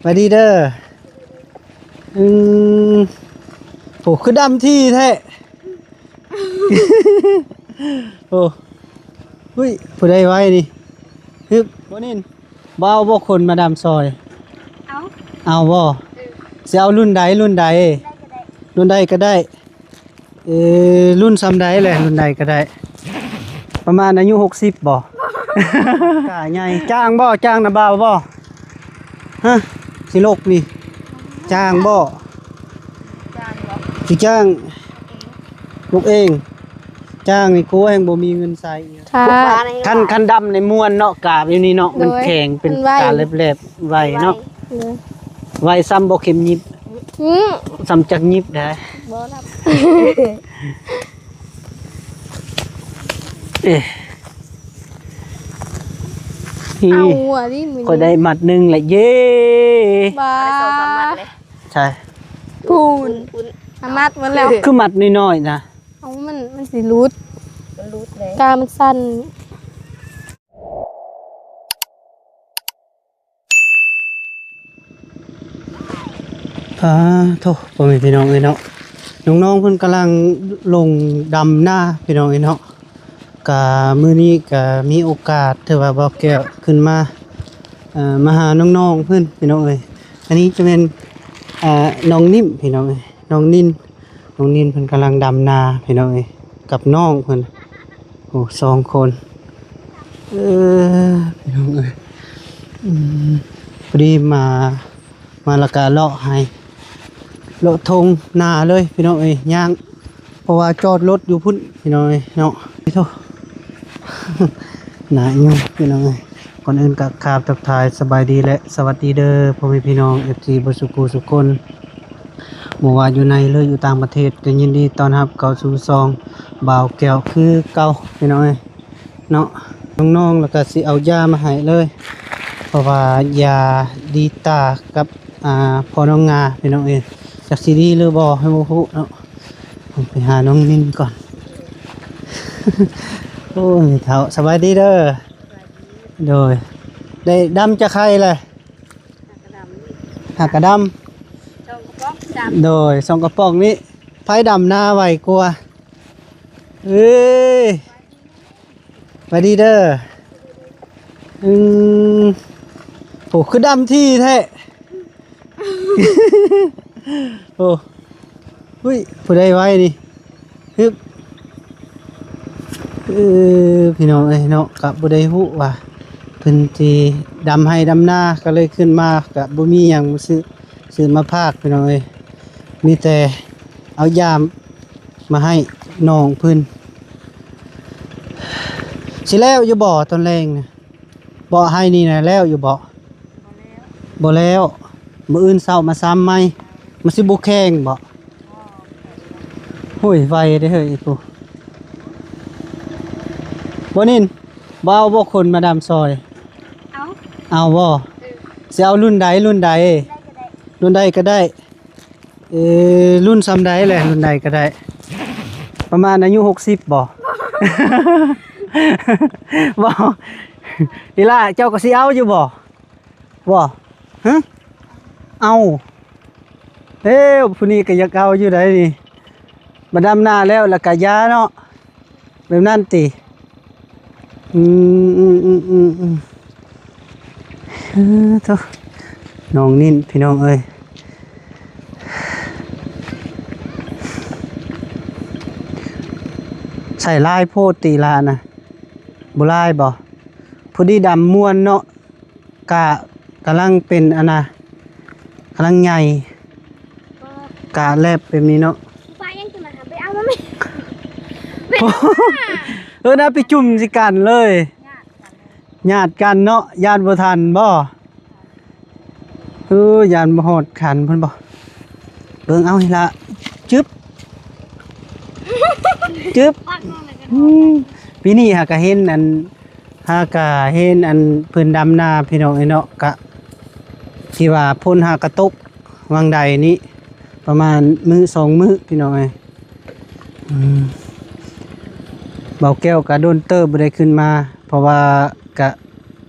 ສະບາຍດີເດີ. ອືມ ໂອ້ ຄືດຳທີ່ແທ້. ໂອ້ ຫຸ້ຍ ຜູ້ໃດໄວນີ້? ຮຶບ ບໍ່ນິນ ບໍ່ເອົາບໍ່ຄົນມາດຳຊອຍ? ເອົາ ເອົາບໍ່? ເອີ ຊິເອົາລຸ້ນໃດ? ລຸ້ນໃດ? ລຸ້ນໃດກໍໄດ້. ເອີ ລຸ້ນຊ່ຳໃດແຫຼະ? ລຸ້ນໃດກໍໄດ້ ປະມານອາຍຸຫົກສິບບໍ່? ກະໃຫຍ່. ຈ້າງບໍ່? ຈ້າງນຳບ່າວບໍ່? ຮະ ຊິລົກນີ້ ຈ້າງບໍ່? ຈ້າງບໍ່? ຊິຈ້າງ ລົກເອງ. ຈ້າງນີ້ ໂອ້ ແຮ່ງບໍ່ມີເງິນໃຊ້. ຄັນ ຄັນດຳໃນມ່ວນເນາະ ກາບຢູ່ນີ້ເນາະ ໂດຍ ມັນແຂງເປັນ ມັນໄວ ກາແຫຼບໆ ໄວເນາະ. ໂດຍ ໄວຊ່ຳບໍ່ເຂັມຫຍິບ. ອືມ ຊ່ຳຈັກຫຍິບໄດ້. ບໍ່ນຳ ເອີ ນີ້ ເອົາຫົວນີ້ ຂ້ອຍໄດ້ມັດໜຶ່ງແລ້ວ ເຢ້. ບາ ໄດ້ສອງສາມມັດເລີຍ. ໃຊ່ ພຸ້ນ ພຸ້ນ ອາ ມັດໝົດແລ້ວ. ຄືມັດນ້ອຍໆນະ. ເອົາ ມັນ ມັນຊິຫຼຸດ ມັນຫຼຸດເລີຍ ກາມັນສັ່ນ. ອາໂທ້ ພໍ່ແມ່ພີ່ນ້ອງເອີຍເນາະ, ນ້ອງໆເພິ່ນກຳລັງລົງດຳນາ ພີ່ນ້ອງເອີຍເນາະ. ກະມື້ນີ້ກະມີໂອກາດ ຖືວ່າບ່າວແກ້ວຂຶ້ນມາ ເອີ ມາຫານ້ອງໆເພິ່ນ ພີ່ນ້ອງເອີຍ. ອັນນີ້ຈະແມ່ນ ເອີ ນ້ອງນິ້ມ ພີ່ນ້ອງເອີຍ ນ້ອງນິນ ນ້ອງນິນເພິ່ນກຳລັງດຳນາ ພີ່ນ້ອງເອີຍ ກັບນ້ອງເພິ່ນ. ໂອ້ ສອງຄົນ ເອີ ພີ່ນ້ອງເອີຍ. ອືມ ພໍດີມາ ມາແລ້ວກະເລາະໄຮ່ ເລາະທົ່ງນາເລີຍ ພີ່ນ້ອງເອີຍ. ຍ່າງ ເພາະວ່າຈອດລົດຢູ່ພຸ້ນ ພີ່ນ້ອງເອີຍເນາະ. ໂທ້ ໜ້າຢູ່ ພີ່ນ້ອງເອີຍ. ກ່ອນອື່ນກໍກາບທັກທາຍສະບາຍດີ ແລະ ສະຫວັດດີເດີ ພໍ່ແມ່ພີ່ນ້ອງ ເອັຟຊີ ເບິດສູ່ຜູ້ສູ່ຄົນ ບໍ່ວ່າຢູ່ໃນ ຫຼື ຢູ່ຕ່າງປະເທດ ກໍຍິນດີຕ້ອນຮັບເຂົ້າສູ່ຊ່ອງບ່າວແກ້ວຄືເກົ່າ ພີ່ນ້ອງເອີຍເນາະ. ນ້ອງໆ ແລ້ວກໍຊິເອົາຢາມາໃຫ້ເລີຍ ເພາະວ່າຢາດີຕາກັບ ອ່າ ພໍ່ນ້ອງງາ ພີ່ນ້ອງເອີຍ. ຈັກຊິດີຫຼືບໍ່ ໃຫ້ບໍ່ຮູ້ເນາະ. ໄປຫານ້ອງນິນກ່ອນ. ໂອ້ຍ ເຖົ້າ ສະບາຍດີເດີ. ໂດຍ ໄດ້ດຳຈັກໄຮ່ແລ້ວ? ຫາກະດຳ ສອງກະປ໋ອງ ໂດຍ ສອງກະປ໋ອງນີ້ ໃຜດຳນາໄວກວ່າ? ເອີຍ ສະບາຍດີເດີ. ອືມ ໂອ້ ຄືດຳທີ່ແທ້. ໂອ້ ຫຸ້ຍ ຜູ້ໃດໄວນີ້? ຮຶບ ເອີ ພີ່ນ້ອງເອີຍເນາະ, ກະບໍ່ໄດ້ຮູ້ວ່າເພິ່ນຊິດຳໄຮ່ດຳນາ ກະເລີຍຂຶ້ນມາ ກະບໍ່ມີຫຍັງມາຊື້ ຊື້ມາຝາກ ພີ່ນ້ອງເອີຍ. ມີແຕ່ເອົາຢາມາໃຫ້ນ້ອງເພິ່ນ. ຊິແລ້ວຢູ່ບໍ່ຕອນແລງນະ? ບໍ່ ໄຮ່ນີ້ນະແລ້ວຢູ່ບໍ່? ບໍ່ແລ້ວ ມື້ອື່ນເຊົ້າມາຊຳໃໝ່. ມັນຊິບໍ່ແຂງບໍ່? ໂອ້ຍ ໄວເດ້ເຮີ້ຍ ອີ່ປູ. ບໍ່ນິນ ບໍ່ເອົາບໍ່ຄົນມາດຳຊອຍ? ເອົາ ເອົາບໍ່? ເອີ ຊິເອົາລຸ້ນໃດ? ລຸ້ນໃດ? ລຸ້ນໃດກໍໄດ້ ລຸ້ນໃດກໍໄດ້. ເອີ ລຸ້ນຊ່ຳໃດແຫຼະ? ລຸ້ນໃດກໍໄດ້ ປະມານອາຍຸຫົກສິບບໍ່? ບໍ່ ອີ່ຫຼ້າ ເຈົ້າກໍຊິເອົາຢູ່ບໍ່? ບໍ່ ຮະ ເອົາ ເອີ ຜູ້ນີ້ກໍຢາກເອົາຢູ່ໃດ໋ນີ້. ມາດຳນາແລ້ວ ແລ້ວກະຢາເນາະ ແບບນັ້ນຕິ? ອືມ ອືມ ເອີ ໂທ້ ນ້ອງນິນ ພີ່ນ້ອງເອີຍ. ໃສ່ຫຼາຍໂພດຕິລະນະ? ບໍ່ຫຼາຍບໍ່? ພໍດີດຳມ່ວນເນາະ. ກະກຳລັງເປັນອັນນະ ກຳລັງໃຫຍ່ ກະແລບແບບນີ້ເນາະ. ປາຍັງຈະມາຫາໄປເອົາມາແມ່ ເອີນະ ໄປຈຸ່ມໃສ່ກັນເລີຍ ຍາດກັນເນາະ. ຢ້ານບໍ່ທັນບໍ່? ເອີ ຢ້ານບໍ່ຮອດຄັນເພິ່ນບໍ່? ເບິ່ງເອົານີ້ລະ ຈຶບ ຈຶບ. ອືມ ປີນີ້ຫາກະເຫັນອັນ ຫາກະເຫັນອັນເພິ່ນດຳນາ ພີ່ນ້ອງເອີຍເນາະ. ກະທີ່ວ່າຝົນຫາກະຕົກຫວ່າງໃດນີ້ ປະມານມື້ສອງມື້ ພີ່ນ້ອງເອີຍ. ອືມ ບ່າວແກ້ວກະດົນເຕີບບໍ່ໄດ້ຂຶ້ນມາ ເພາະວ່າກະ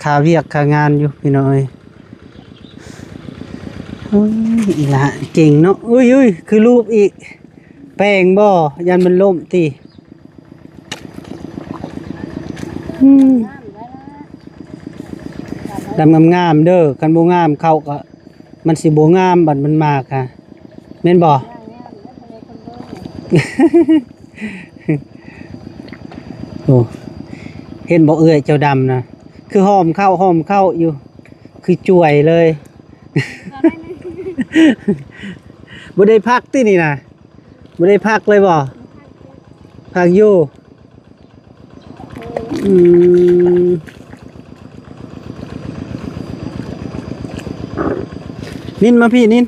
ຄາວຽກຄາງານຢູ່ ພີ່ນ້ອງເອີຍ. ເອີຍ ອີຫຼ້າເກັ່ງເນາະ. ອຸ້ຍໆ ຄືລູບອີກ. ແປ້ງບໍ່? ຢ້ານມັນລົ້ມຕິ. ອືມ ດຳງາມໆເດີ. ຄັນບໍ່ງາມ ເຂົ້າກໍ ມັນຊິບໍ່ງາມ ບັດມັນໝາກຫະ ແມ່ນບໍ່? ໂອ້ ເຫັນບໍ່ເອື້ອຍເຈົ້າດຳນະ ຄືຫອມເຂົ້າຫອມເຂົ້າຢູ່ ຄືຈວຍເລີຍ. ບໍ່ໄດ້ພັກຕິນີ້ນະ? ບໍ່ໄດ້ພັກເລີຍບໍ່? ພັກຢູ່. ອືມ ນິນມາພີ້ ນິນ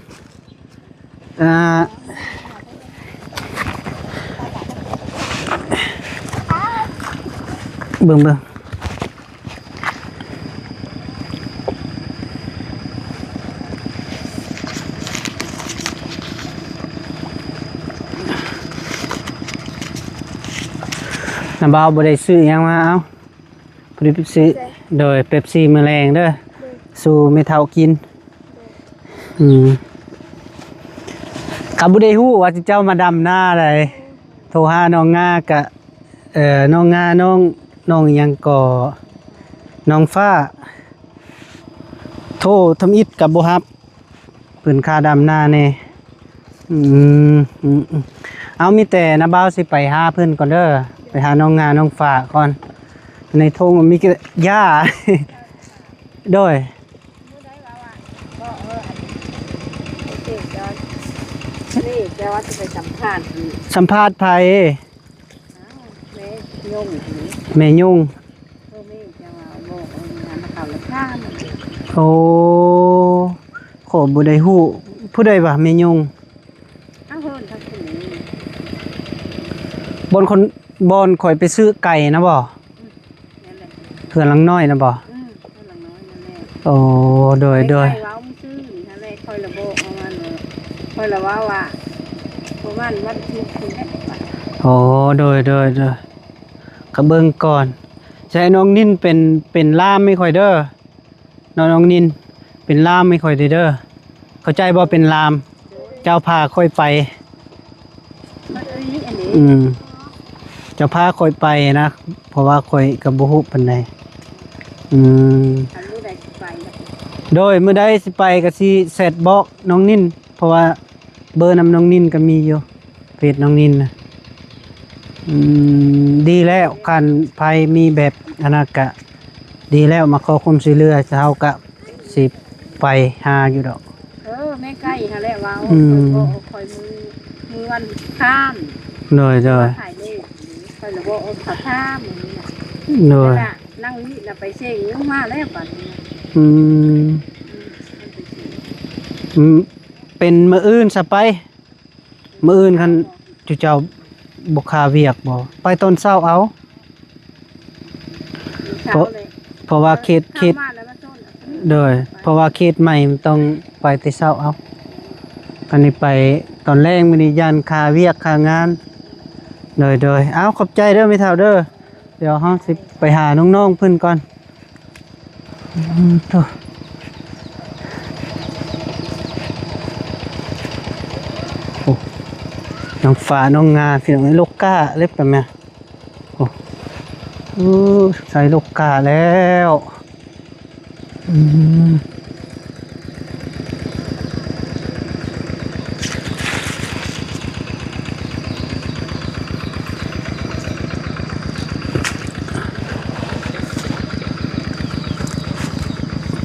ອ່າ ເບິ່ງ ເບິ່ງ ນ້າບ່າວບໍ່ໄດ້ຊື້ຫຍັງມາ ເອົາ ພໍດີຊື້ ໂດຍ ເປັບຊີມື້ແລງເດີ ໂດຍ ສູ່ແມ່ເຖົ້າກິນ ໂດຍ ອືມ ກໍບໍ່ໄດ້ຮູ້ວ່າເຈົ້າມາດຳນາໃດ ໂທຫານ້ອງງາກະ ເອີ ນ້ອງງາ ນ້ອງ ນ້ອງຫຍັງກໍ ນ້ອງຟ້າ ໂທທຳອິດກໍບໍ່ຮັບ ເພິ່ນຄ່າດຳນາແດ່. ອືມ ອືມ ອືມ ເອົາ ມີແຕ່ນ້າບ່າວຊິໄປຫາເພິ່ນກ່ອນເດີ ໄປຫານ້ອງງາ ນ້ອງຟ້າກ່ອນ ໃນທົ່ງມີແຕ່ຫຍ້າ ໂດຍ ມື້ໃດວ່າວ່າ ບໍ່ ເອີ ອັນນີ້ ເຈົ້າ ນີ້ ແຕ່ວ່າຊິໄປສຳພາດຢູ່ ສຳພາດໃຜ? ອ້າວ ແມ່ຍົງນີ້ ແມ່ຍົງ ເອີ ແມ່ຈັ່ງວ່າບໍ່ ເອີ ງານເຂົາລະທ່ານ ໂອ້ ຂ້ອຍບໍ່ໄດ້ຮູ້ ຜູ້ໃດວະແມ່ຍົງ? ອ້າວ ເຮືອນທາງຜູ້ນີ້ ບ່ອນຄົນ ບ່ອນຂ້ອຍໄປຊື້ໄກ່ນະບໍ່? ອືມ ນັ້ນແຫຼະ ເຮືອນຫຼັງນ້ອຍນະບໍ່? ອືມ ເຮືອນຫຼັງນ້ອຍນັ້ນແຫຼະ ໂອ້ ໂດຍ ໂດຍ ໃກ້ໆ ເວົ້າມື້ຊື່ນີ້ຫັ້ນແຫຼະ ຂ້ອຍລະບອກເອົາ ອັນ ຂ້ອຍລະເວົ້າວ່າ ປະມານວັນທີ ໂອ້ ໂດຍ ໂດຍ ໂດຍ ກະເບິ່ງກ່ອນ ໃຫ້ນ້ອງນິນເປັນ ເປັນລ່າມໃຫ້ຂ້ອຍເດີ ນ້ອງ ນ້ອງນິນ ເປັນລ່າມໃຫ້ຂ້ອຍແດ່ເດີ ເຂົ້າໃຈບໍ່? ເປັນລ່າມ ເຈົ້າພາຂ້ອຍໄປ ອືມ ເຈົ້າພາຂ້ອຍໄປນະ ເພາະວ່າຂ້ອຍກໍບໍ່ຮູ້ປານໃດ ອືມ ໂດຍ ມື້ໃດຊິໄປກໍຊິແຊັດບອກນ້ອງນິນ ເພາະວ່າເບີນຳນ້ອງນິນກໍມີຢູ່ ເຟສນ້ອງນິນນະ ອືມ ດີແລ້ວ ຄັນໃຜມີແບບອັນນັ້ນກະດີແລ້ວ ມາຂໍຄວາມຊ່ວຍເຫຼືອ ເຮົາກະຊິໄປຫາຢູ່ດອກ ເອີ ແມ່ໄກ່ຫັ້ນແຫຼະເວົ້າ ອືມ ຂ້ອຍບອກ ຂ້ອຍມື້ ມື້ວັນອັງຄານ ໂດຍ ໂດຍ ຂ້ອຍລະບອກເຂົາຖາມ ໂດຍ ແລ້ວກະນັ່ງນີ້ລະໄປເສັງ ມາແລ້ວບັດນີ້ ອືມ ອືມ ເປັນມື້ອື່ນຊະໄປ ມື້ອື່ນຄັນຈຸເຈົ້າບໍ່ຄາວຽກບໍ່ ໄປຕອນເຊົ້າເອົາ ເພາະ ເພາະວ່າເຂດ ເຂດ ໂດຍ ເພາະວ່າເຂດໃໝ່ມັນຕ້ອງໄປແຕ່ເຊົ້າເອົາ ອັນນີ້ໄປຕອນແລງ ມື້ນີ້ຢ້ານຄາວຽກຄາງານ ໂດຍ ໂດຍ ເອົາ ຂອບໃຈເດີແມ່ເຖົ້າເດີ ດຽວເຮົາຊິໄປຫານ້ອງໆເພິ່ນກ່ອນ. ອືມ ໂທ້ ໂອ້ ນ້ອງຟ້າ ນ້ອງງາ ພີ່ນ້ອງເອີຍ ລົກກ້າເລັບກັນແມ່ ໂອ້ ໂອ້ ໃສ່ລົກກ້າແລ້ວ ອືມ.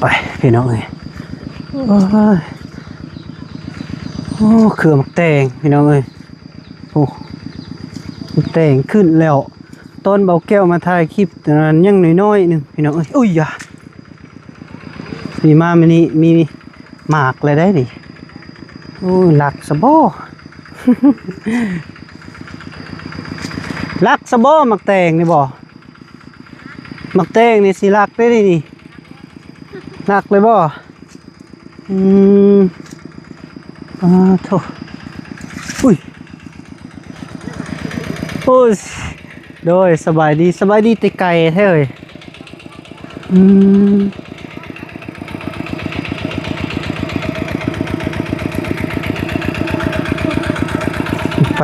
ໄປພີ່ນ້ອງເອີຍ ໂອ້ຍ ໂອ້ ເຄືອໝາກແຕງພີ່ນ້ອງເອີຍ ໂອ້ ໝາກແຕງຂຶ້ນແລ້ວ ຕອນເບົາແກ້ວມາຖ່າຍຄລິບຕອນນັ້ນຍັງນ້ອຍໆໜຶ່ງພີ່ນ້ອງເອີຍ ອຸ້ຍຢາ ນີ້ມາມື້ນີ້ມີໝາກແລ້ວໄດ໋ນີ້ ໂອ້ຍ ລັກຊະບໍ່ ລັກຊະບໍ່ ໝາກແຕງນີ້ບໍ່ ໝາກແຕງນີ້ຊິລັກໄດ໋ນີ້ ລັກເລີຍບໍ່? ອືມ ອາໂທ້ ອຸ້ຍ ໂອ້ຍ ໂດຍ ສະບາຍດີ ສະບາຍດີແຕ່ໄກແທ້ເອີຍ ອືມ.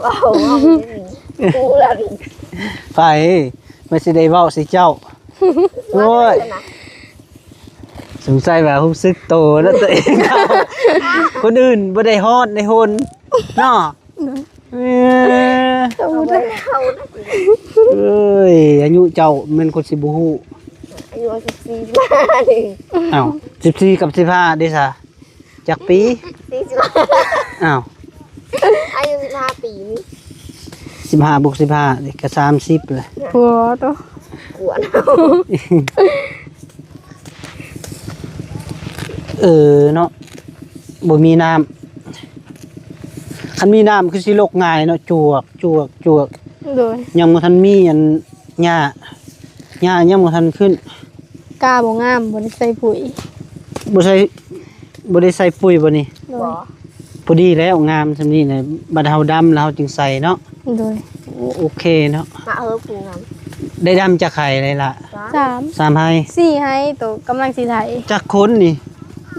ເວົ້າ ເວົ້າເລີຍນີ້ ຮູ້ແລ້ວນີ້ ໄປ ມັນຊິໄດ້ເວົ້າໃສ່ເຈົ້າ. ໂອ້ຍ ສົງໄສວ່າຮູ້ສຶກໂຕແລ້ວຕົວເອງ ຄົນອື່ນບໍ່ໄດ້ຮອດໃນຫົນເນາະ. ເອີ ເຈົ້າບໍ່ໄດ້ເຂົ້ານະ ເອີຍ ອາຍຸເຈົ້າແມ່ນຄົນຊິບໍ່ຮູ້ ອາຍຸສິບສີ່ ສິບຫ້ານີ້. ອ້າວ ສິບສີ່ກັບສິບຫ້າເດ້ຊະ ຈັກປີ? ສີ່ສິບຫ້າ. ອ້າວ ອາຍຸສິບຫ້າປີນີ້ ສິບຫ້າບວກສິບຫ້ານີ້ກໍສາມສິບແຫຼະ. ໂອ້ໂຕ ກວນ ເອີເນາະ ບໍ່ມີນ້ຳ ຄັນມີນ້ຳຄືຊິລົກງ່າຍເນາະ ຈວກ ຈວກ ຈວກ. ໂດຍ ຍັງບໍ່ທັນມີອັນຫຍ້າ ຫຍ້າຍັງບໍ່ທັນຂຶ້ນ ກ້າບໍ່ງາມ ບໍ່ໄດ້ໃສ່ປຸ໋ຍ ບໍ່ໃສ່ ບໍ່ໄດ້ໃສ່ປຸ໋ຍບໍ່ນີ້? ໂດຍ ພໍດີແລ້ວ ງາມສ່ຳນີ້ນະ ບັດເຮົາດຳແລ້ວເຮົາຈຶ່ງໃສ່ເນາະ. ໂດຍ ໂອ ໂອເຄເນາະ ມາເອີ ປູງາມ ໄດ້ດຳຈັກໄຮ່ໄດ້ລະ? ສາມ ສາມໄຮ່ ສີ່ໄຮ່ ໂຕກຳລັງຊິໄຖ. ຈັກຄົນນີ້?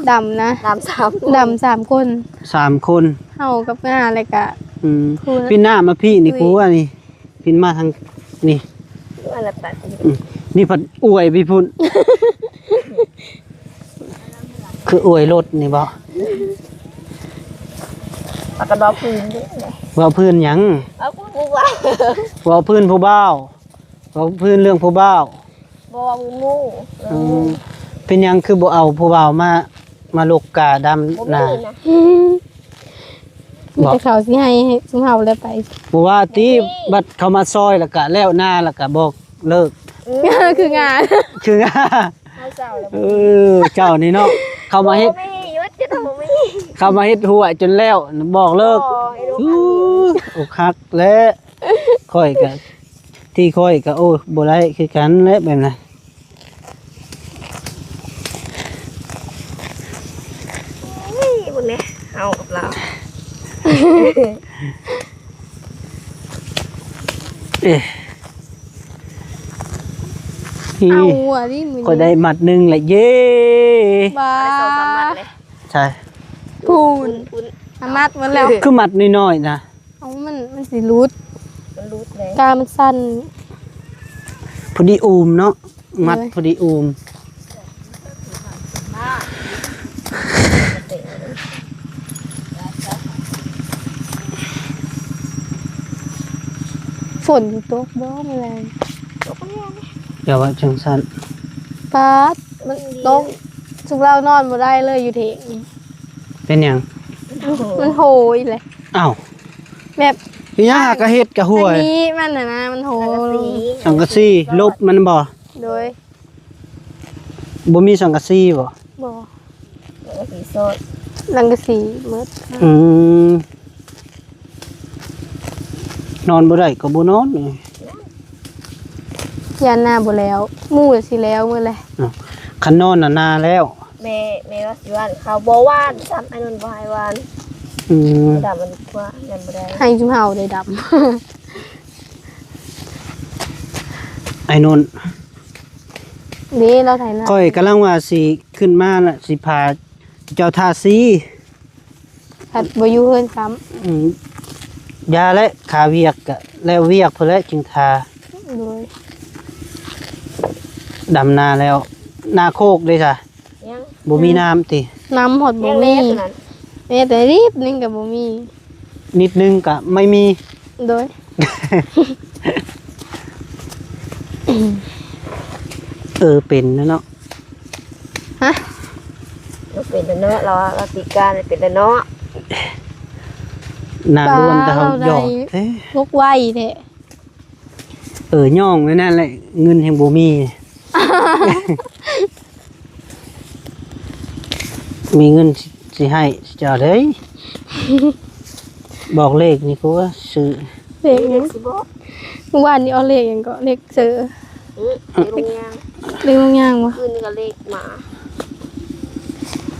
ດຳນະ ດຳສາມຄົນ ດຳສາມຄົນ ສາມຄົນ ເຮົາກັບງາ ແລ້ວກະ ອືມ ປີນໜ້າມາພີ້ນີ້ ອຸ້ຍ ກູວ່ານີ້ ປິ່ນມາທາງນີ້ ວ່າລະໄປ ອືມ ນີ້ພັດອວຍໄປພຸ້ນ ຄືອວຍລົດນີ້ບໍ? ປາກກະບອກພື້ນເດ້ ເວົ້າພື້ນຫຍັງ? ເວົ້າພື້ນຜູ້ບ່າວ ເວົ້າພື້ນຜູ້ບ່າວ ເວົ້າພື້ນເລື່ອງຜູ້ບ່າວ ບໍ່ ເວົ້າໝູ່ ເອີ ເປັນຫຍັງຄືບໍ່ເອົາຜູ້ບ່າວມາ ມາລົກກ້າດຳນາ? ບໍ່ມີນະ ມີແຕ່ເຂົາຊິໃຫ້ ໃຫ້ຊຸມເຮົາແລ້ວໄປ ບໍ່ວ່າຕິ ບັດເຂົາມາຊ່ອຍແລ້ວກະແລ້ວນາ ແລ້ວກະບອກເລີກ ອືມ ຄືງາ ຄືງາ ເຮົາເຊົາແລ້ວ ເອີ ເຈົ້ານີ້ເນາະ ເຂົາມາເຮັດ ບໍ່ມີ ຢຸດ ຈະຕ້ອງບໍ່ມີ ເຂົາມາເຮັດຮົ້ວຈົນແລ້ວ ບອກເລີກ ບໍ່ ໃຫ້ລູກ ອູ້ ອົກຫັກແຫຼະ ຂ້ອຍກະ ທີ່ຂ້ອຍກະ ໂອ້ ບໍ່ໄດ້ຄືກັນແຫຼະແບບນັ້ນ. ນີ້ເບິ່ງແດ່ ເຮົາກັບລາວ ເອີ ນີ້ ເອົາຫົວນີ້ມື້ນີ້ ຂ້ອຍໄດ້ມັດໜຶ່ງແລ້ວ ເຢ້ ບາ ໄດ້ສອງສາມມັດເລີຍ ໃຊ່ ພຸ້ນ ພຸ້ນ ອາ ມັດໝົດແລ້ວ ຄືມັດນ້ອຍໆນະ. ເອົາ ມັນ ມັນຊິຫຼຸດ ມັນຫຼຸດເລີຍ ກ້າມັນສັ້ນ ພໍດີອູມເນາະ ມັດ ເອີ ພໍດີອູມ ຝົນຊິຕົກບໍ່ມື້ແລງ? ຕົກແລ້ວ ຢ່າວ່າຈັ່ງຊັ້ນ ປາດ ມັນຕົກ ຊຸມລາວນອນບໍ່ໄດ້ເລີຍຢູ່ເຖງນີ້ ເປັນຫຍັງ? ມັນໂຫຍເລີຍ ອ້າວ ແບບ ອີຫຍັງຫາກະເຮັດກະຫ້ວຍ ອັນນີ້ມັນຫັ້ນນະ ມັນໂຫຍ ສັງກະສີ ສັງກະສີລົບມັນບໍ? ໂດຍ ບໍ່ມີສັງກະສີບໍ? ບໍ່ ສັງກະສີຊອດ ສັງກະສີໝົດ ອືມ ນອນບໍ່ໄດ້ກໍບໍ່ນອນ ຢ້ານນາບໍ່ແລ້ວ ໝູ່ຊິແລ້ວໝົດແຫຼະ ອ້າວ ຄັນນອນນະນາແລ້ວ ແມ່ ແມ່ວ່າຊິຫວ່ານເຂົ້າ ບໍ່ຫວ່ານຊ້ຳ ອ້າຍນົນບໍ່ໃຫ້ຫວ່ານ ອືມ ດຳມັນກວ່າ ຍັງບໍ່ໄດ້ ໃຫ້ຊຸມເຮົາໄດ້ດຳ ອ້າຍນົນ ເດ້ ລາວໄຖນາ ຂ້ອຍກຳລັງວ່າຊິຂຶ້ນມາລະ ຊິພາເຈົ້າທາສີ ພັດບໍ່ຢູ່ເຮືອນຊ້ຳ ອືມ ຢ່າແຫຼະ ຄາວຽກກະແລ້ວວຽກພຸ້ນແຫຼະຈຶ່ງທາ ໂດຍ ດຳນາແລ້ວ ນາໂຄກເດ້ຊະ ຍັງ ບໍ່ມີນ້ຳຕິ ນ້ຳຮອດບໍ່ມີ ແມ່ນແຕ່ນິດໜຶ່ງກໍບໍ່ມີ ນິດໜຶ່ງກໍໄມ່ມີ ໂດຍ ເອີ ເປັນແລ້ວເນາະ ຮະ ເປັນແລ້ວເນາະ ລາວ ລາວຕິການເປັນແລ້ວເນາະ ໜ້າລ້ວນແຕ່ເຮົາຢອກເດ້ ລຸກໄວແທ້ ເອີ ຍ່ອງໄວ້ນັ້ນແຫຼະ ເງິນແຮ່ງບໍ່ມີ ມີເງິນຊິ ຊິໃຫ້ເຈົ້າເດ້ ບອກເລກນີ້ ກູວ່າຊື້ ເລກຫຍັງ? ເລກຊິບອກ ມື້ວານນີ້ອອກເລກຫຍັງເກາະ? ເລກເຊີ ອື ເລກລົງຍາງ ເລກລົງຍາງບໍ່? ຄືນນີ້ກໍເລກໝາ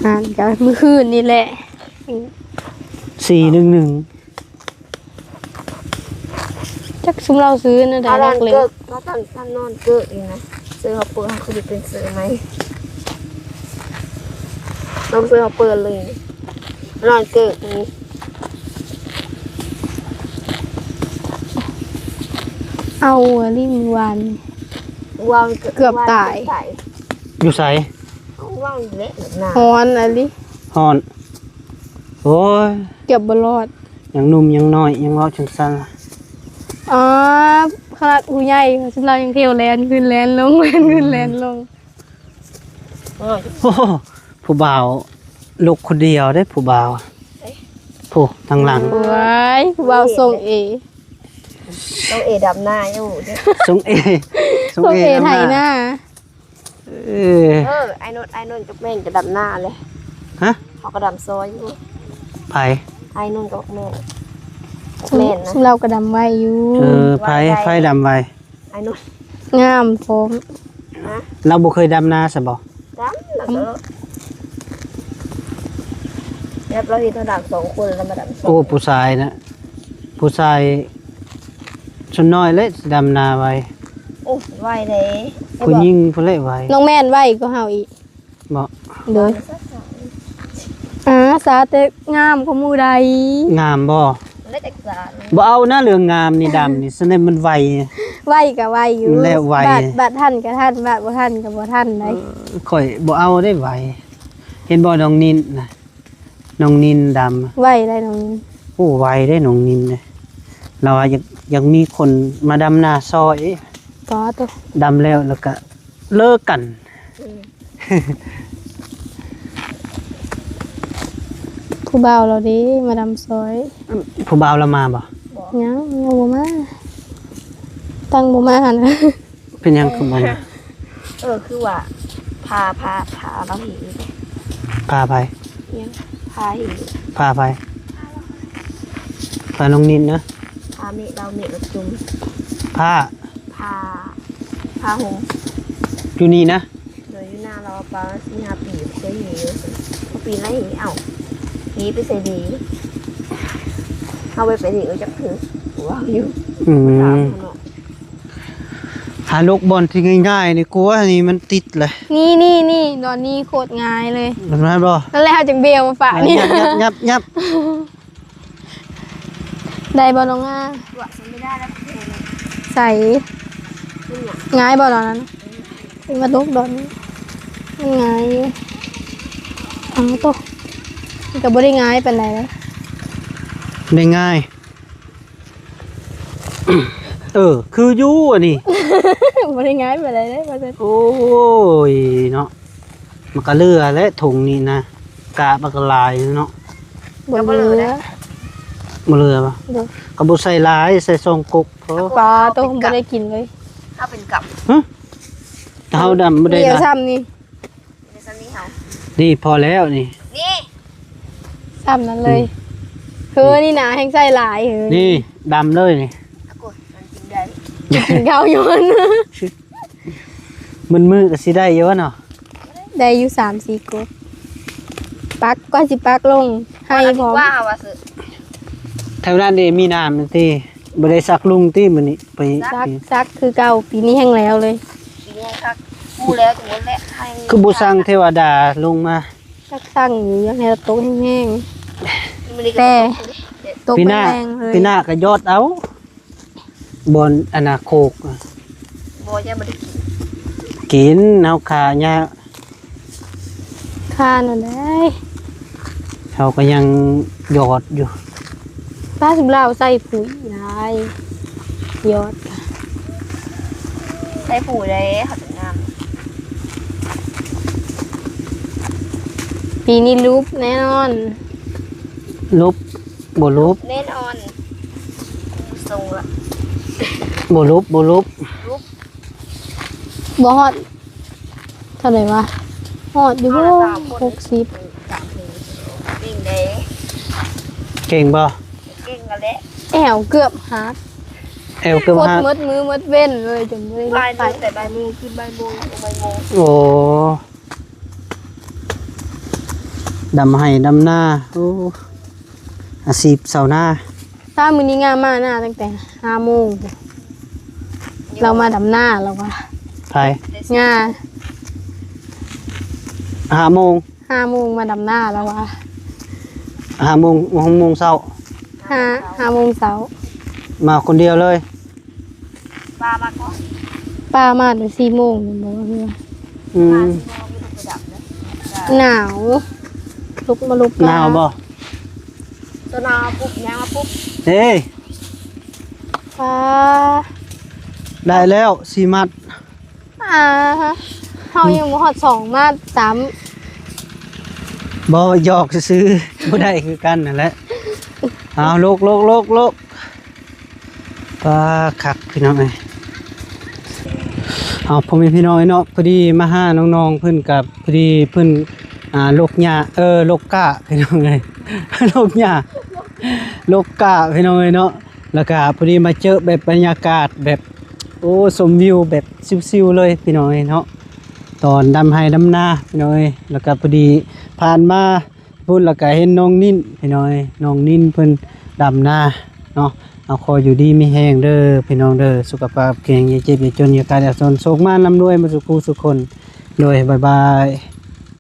ອ່ານກໍມື້ຄືນນີ້ແຫຼະ ສີ່ໜຶ່ງໜຶ່ງ ຈັກຊຸມລາວຊື້ແນວໃດ ເຮົານອນເກີກ ເຮົານອນເກີກອີກນະ ເສື້ອເຮົາເປີດ ເຮົາຄືເປັນເສື້ອໃໝ່ ຕ້ອງເສື້ອເຮົາເປີດເລີຍ ນອນເກີກນີ້ ເອົາອີ່ຫຼີມື້ວານ ວານ ເກືອບຕາຍ ເກືອບຕາຍ. ຢູ່ໃສ? ເອົາ ວານນີ້ແຫຼະ ໜາວ ຮ້ອນອີ່ຫຼີ ຮ້ອນ. ໂອ້ຍ ເກືອບບໍ່ລອດ. ຍັງໜຸ່ມຍັງນ້ອຍ ຍັງເວົ້າຈັ່ງຊັ້ນ. ອໍ ຂະໜາດຜູ້ໃຫຍ່ ເຂົາເຈົ້າຍັງທ່ຽວແລ່ນຂຶ້ນແລ່ນລົງ ແລ່ນຂຶ້ນແລ່ນລົງ. ໂອ້ ຜູ້ບ່າວ ລູກຄົນດຽວເດ້ ຜູ້ບ່າວ. ເອີ ຜູ້ທາງຫຼັງ ໂອ້ຍ ຜູ້ບ່າວຊົງເອ ຊົງເອດຳນາຢູ່ເດ້ ຊົງເອ ຊົງເອ ຊົງເອ ດຳນາ ໄຖນາ. ເອີ ເອີ ອ້າຍນົດ ອ້າຍນົດກັບແມ່ນກໍດຳນາເລີຍ. ຮະ? ເຮົາກໍດຳຊອຍຢູ່. ໃຜ? ອ້າຍນົດກັບແມ່ນ ແມ່ນນະ ຊຸມລາວກໍດຳໄວຢູ່. ເອີ ໃຜ ໃຜດຳໄວ? ອ້າຍນຸ່ມ ງາມພ້ອມ. ຮະ? ລາວບໍ່ເຄີຍດຳນາຊະບໍ່? ດຳ ດຳ ແບບລາວເຫັນເຮົາດຳສອງຄົນ ລາວມາດຳສອງ. ໂອ້ ຜູ້ຊາຍນະ ຜູ້ຊາຍສ່ວນນ້ອຍແຫຼະຊິດຳນາໄວ. ໂອ້ ໄວເດ້ ຜູ້ຍິງພຸ້ນແຫຼະໄວ. ນ້ອງແມ່ນໄວກວ່າເຮົາອີກ. ບໍ່ ໂດຍ ອາ ສາວແຕ່ງາມກວ່າໝູ່ໃດ. ງາມບໍ່? ບໍ່ເອົານະ ເລື່ອງງາມນີ້ ດຳນີ້ ສະແນມມັນໄວ. ໄວກໍໄວຢູ່ ແລ້ວໄວ ບາດ ບາດທັນກໍທັນ ບາດບໍ່ທັນກໍບໍ່ທັນໄດ໋. ເອີ ຂ້ອຍບໍ່ເອົາໄດ໋ໄວ. ເຫັນບໍ່ ນ້ອງນິນນະ ນ້ອງນິນດຳ ໄວໄດ໋ນ້ອງນິນ. ໂອ້ ໄວເດ້ນ້ອງນິນເດ້. ລາວວ່າຢາກ ຢາກມີຄົນມາດຳນາຊ່ອຍ. ປາໂຕ ດຳແລ້ວ ແລ້ວກໍເລີກກັນ. ອືມ ຜູ້ບ່າວລາວເດ້ມາດຳຊ່ອຍ. ຜູ້ບ່າວລາວມາບໍ່? ຍັງ ຍັງບໍ່ມາ ຕັ້ງບໍ່ມາຫັ້ນ. ເປັນຫຍັງຄືບໍ່ມາ? ເອີ ຄືວ່າ ພາ ພາ ພາລາວເຫັນ. ພາໃຜ? ຫຍັງ? ພາເຫັນ. ພາໃຜ? ພານ້ອງນິນນະ. ພາເມະ ລາວເມະລະຈຸມ. ພາ ພາ ພາຫົງ ຢູ່ນີ້ນະ. ໂດຍ ຢູ່ນາລາວປະມານສີ່ຫ້າປີ ບໍ່ເຄີຍເຫັນ. ປີນໄດ້ເຫັນ ເອົ້າ ເຫັນໄປໃສເດ? ເຮົາໄປ ໄປເດ ເອີ ຈັກເທື່ອ ເວົ້າຢູ່. ອືມ ຫານົກບ່ອນທີ່ງ່າຍໆ ນີ້ ກົວນີ້ມັນຕິດເລີຍ. ນີ້ ນີ້ ນີ້ ດອນນີ້ໂຄດງ່າຍເລີຍ. ແມ່ນບໍ່? ນັ້ນແຫຼະ ເຮົາຈຶ່ງເບວມາຝາກນີ້. ຫຍັບ ຫຍັບ ຫຍັບ ຫຍັບ. ໄດ້ບໍ່ນ້ອງອາ? ຕົວະ ໃຊ້ໄດ້ແລ້ວ. ໃສ່ ເປັນຫຍັງ? ງ່າຍບໍ່ດອນນັ້ນ? ເປັນມາດົກດອນນີ້ ມັນງ່າຍຢູ່. ເອົາໂຕ ມັນກໍບໍ່ໄດ້ງ່າຍປານໃດເດ້. ໄດ້ງ່າຍ. ເອີ ຄືຢູ່ອັນນີ້ ບໍ່ໄດ້ງ່າຍປານໃດເດ້ວ່າຊັ້ນ. ໂອ້ຍເນາະ ມັນກໍເຫຼືອແຫຼະ ຖົງນີ້ນະ ກະບັກຫຼາຍເນາະ. ບໍ່ເຫຼືອ ບໍ່ເຫຼືອບໍ່? ໂດຍ ກໍບໍ່ໃສ່ຫຼາຍ ໃສ່ສອງກົກພໍ. ປາໂຕ ບໍ່ໄດ້ກິນເລີຍ. ເຮົາເປັນກັບ ຮະ? ເຮົາດຳບໍ່ໄດ້ ດຽວ ນະ ຊ້ຳນີ້ ນີ້ ພໍແລ້ວນີ້ ນີ້ ຊ້ຳນັ້ນເລີຍ. ອືມ ເຮີ ນີ້ນະ ແຮ່ງໃສ່ຫຼາຍເຮີ ນີ້ ດຳເລີຍນີ້. ອາ ໂກດ ມັນກິນໄດ້ ກິນເຂົ້າຢູ່ມັນ ມື້ໆ ກໍຊິໄດ້ຢູ່ເນາະ. ໄດ້ຢູ່ສາມສີ່ກົກ ປັກ ກວ່າຊິປັກລົງໄຮ່ພ້ອມ. ວ່າວ່າ ແຖວນັ້ນເດ ມີນ້ຳຕິ ບໍ່ໄດ້ຊັກລຸງຕິມື້ນີ້? ໄປ ຊັກ ຊັກຄືເກົ່າ ປີນີ້ແຮ່ງແລ້ວເລີຍ. ປີນີ້ຄັກ ຮູ້ແລ້ວ ສົມມຸດແຫຼະ ຄືບໍ່ສັ່ງເທວະດາລົງມາ? ຈັກສັ່ງຢູ່ ຢາກໃຫ້ຕົກແຮງໆ ແຕ່ຕົກແຮງເລີຍ. ປີໜ້າກໍຢອດເອົາ ບ່ອນອັນນາໂຄກ. ບໍ່ ຍັງບໍ່ໄດ້ກິນ ກິນ ເຮົາຄາຍາກ ຄາແນວໃດ ເຮົາກໍຍັງຢອດຢູ່. ປາ ຊຸມລາວໃສ່ປຸ໋ຍຫຼາຍ ຢອດ ໃສ່ປຸ໋ຍໄດ໋ ເຂົາຈະງາມ. ປີນີ້ຫຼຸບແນ່ນອນ. ຫຼຸບ ບໍ່ຫຼຸບ ແນ່ນອນ. ຊົງລະ ບໍ່ຫຼຸບ ບໍ່ຫຼຸບ. ຫຼຸບ ບໍ່ຮອດເທົ່າໃດວະ? ຮອດຢູ່ບໍ່? ຫົກສິບ. ເກັ່ງເດ້ ເກັ່ງບໍ່? ເກັ່ງຫັ້ນແຫຼະ. ແອວເກືອບຫັກ ແອວເກືອບຫັກ. ໝົດມື້ໝົດເວັນເລີຍ ຈົນບໍ່ໄດ້ລົງໄປ. ແຕ່ບ່າຍໂມງ ຂຶ້ນບ່າຍໂມງ ລົງບ່າຍໂມງ. ໂອ້ ດຳໄຮ່ດຳນາ. ໂອ້ ອາຊີບຊາວນາ. ຖ້າມື້ນີ້ງາມານາຕັ້ງແຕ່ຫ້າໂມງ ລາວມາດຳນາລາວວ່າ. ໃຜ? ງາ ຫ້າໂມງ ຫ້າໂມງມາດຳນາລາວວ່າ. ຫ້າໂມງ ຫົກໂມງເຊົ້າ. ຫ້າ ຫ້າໂມງເຊົ້າ ມາຄົນດຽວເລີຍ. ປາມາກ່ອນ ປາມາແຕ່ສີ່ໂມງນີ້ບໍ່ວ່າເຮືອ ອືມ ຫາສີ່ໂມງມີລົດໄປດັບເດີ ໜາວ ລຸກມາລຸກ ໜາວບໍ່? ຕົວໜາວປຸບ ຍ່າງມາປຸບ ເອີຍ ປາ ໄດ້ແລ້ວສີ່ມັດ ອ່າ ເຮົາຍັງບໍ່ຮອດສອງມັດຊ້ຳ ບໍ່ ຫຍອກຊື່ໆ ບໍ່ໄດ້ຄືກັນຫັ້ນແຫຼະ ເອົາ ລຸກໆໆໆ ປາ ຄັກພີ່ນ້ອງເອີຍ ເອົາ ພໍ່ແມ່ພີ່ນ້ອງເອີຍເນາະ ພໍດີມາຫານ້ອງໆ ເພິ່ນກັບ ພໍດີເພິ່ນ ອ່າ ຫຼົກຫຍ້າ ເອີ ຫຼົກກ້າ ພີ່ນ້ອງເອີຍ ຫຼົກຫຍ້າ ຫຼົກກ້າ ພີ່ນ້ອງເອີຍເນາະ ແລ້ວກະພໍດີມາເຈີແບບບັນຍາກາດແບບ ໂອ້ ຊົມວິວແບບຊິວໆ ເລີຍ ພີ່ນ້ອງເອີຍເນາະ ຕອນດຳໄຮ່ດຳນາ ພີ່ນ້ອງເອີຍ ແລ້ວກະພໍດີຜ່ານມາ ພຸ້ນ ແລ້ວກະເຫັນນ້ອງນິ້ນ ພີ່ນ້ອງເອີຍ ນ້ອງນິ້ນເພິ່ນດຳນາເນາະ ເອົາ ຂໍຢູ່ດີມີແຮງເດີພີ່ນ້ອງເດີ ສຸຂະພາບແຂງ ຢ່າເຈັບຢ່າຈົນ ຢ່າຂາດຢ່າຈົນ ໂຊກມານຳລວຍໝົດສູ່ຄູ່ສູ່ຄົນ ໂດຍ ບາຍບາຍ.